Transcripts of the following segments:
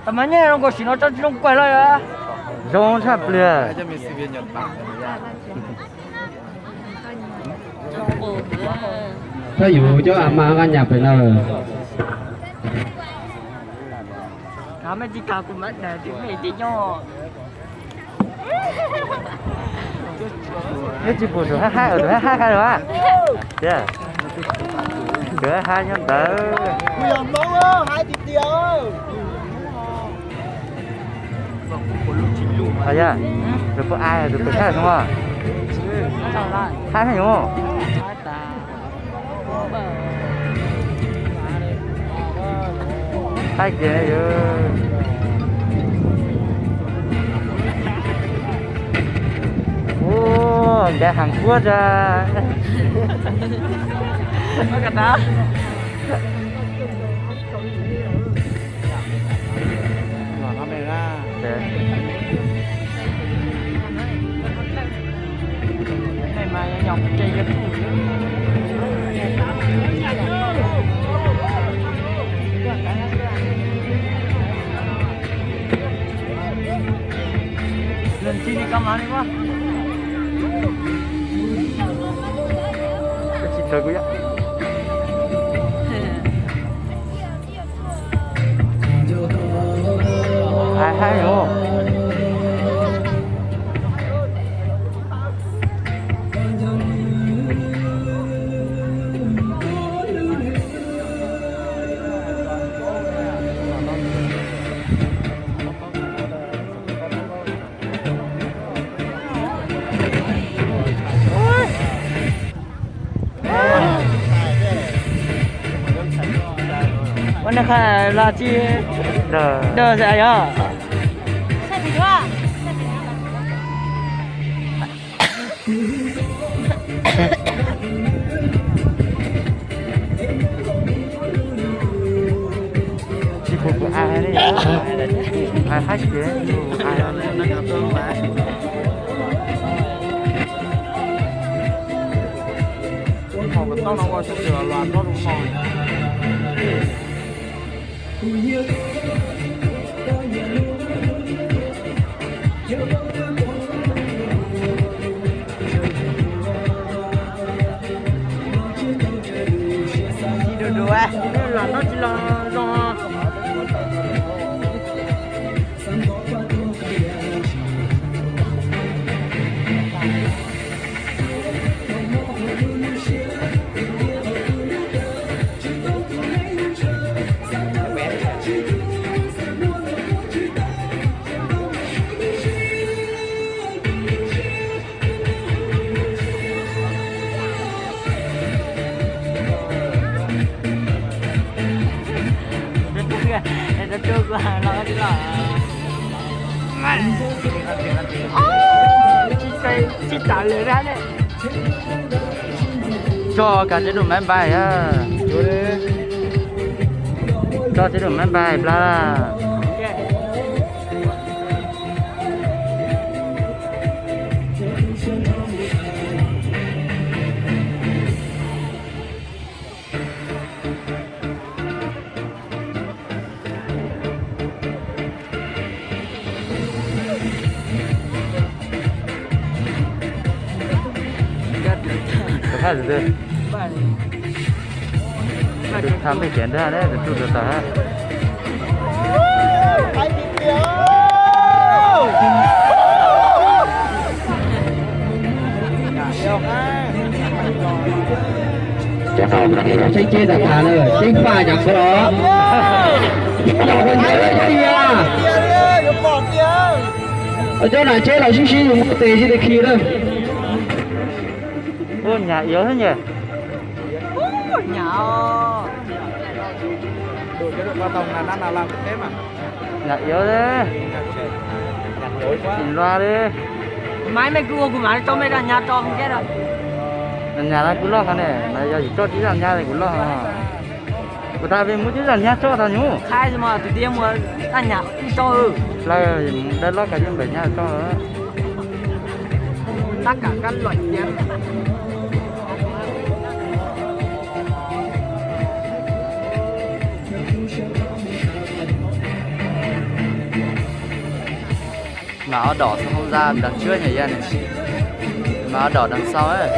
Tam mas nyiaj zoo nkaus sim no tso tsis zoo kuag los. Zoo tshaj pliag. Koj yuav cov a ma nqa nyas pem na. Neb tsis pum tus hab hab, tus hab hab hab los a? Tias tus hab hab nyob ntawd. Yog, tus pub a tus pem thaj no. Hab hab yom. Hab kiag yom. Ua, ncav Hàn Quốc ra. Hais hais os. Ua nej qha los tsis dag xwb yog. Tsis pum kuv hais li, hais hab kiag kuv hais. Tsis dua dua, los noj tsis los zoo. Tsis tas lawm na. Tso kav tsev dum maiv npais, tso tsev dum maiv npais plab. Tus thaj ntej kiag ntag, tus tsuj tus tawg. Tseeb ceb tam tas na, tseeb faj cas qhov los. Yog qhov ncauj lawm tiag. Cov nam tsheb los sib sib yus muab tes sib tes khi lawm. Ua nyam yuav xwb nyam. Nyam yuav li. Tsis npaj li. Maiv mej kuj ua kuv mam li tso mej zaj nyab tso. Nyam no kuv loj qhov ne, mas yog yus tso tib zaj nyab li kuv loj. Kuv tas vim muab tib zaj nyab tso tau nyuj. Qhaib xwb mas tus tij muaj zaj nyab tso. Plaws dawb loj kav tib npawm nyab tso. Tab kam kab lom tiag. Mà ở đỏ sao không ra đằng trước nhỉ Danh? Mà ở đỏ đằng sau ấy.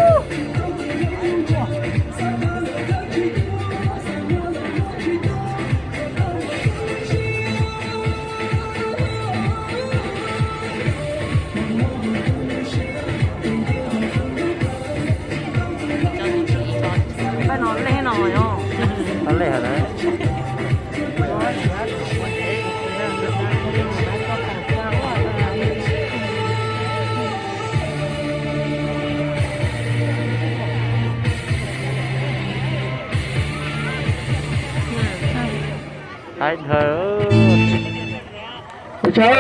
Tau lej hov na. Haib dhawv.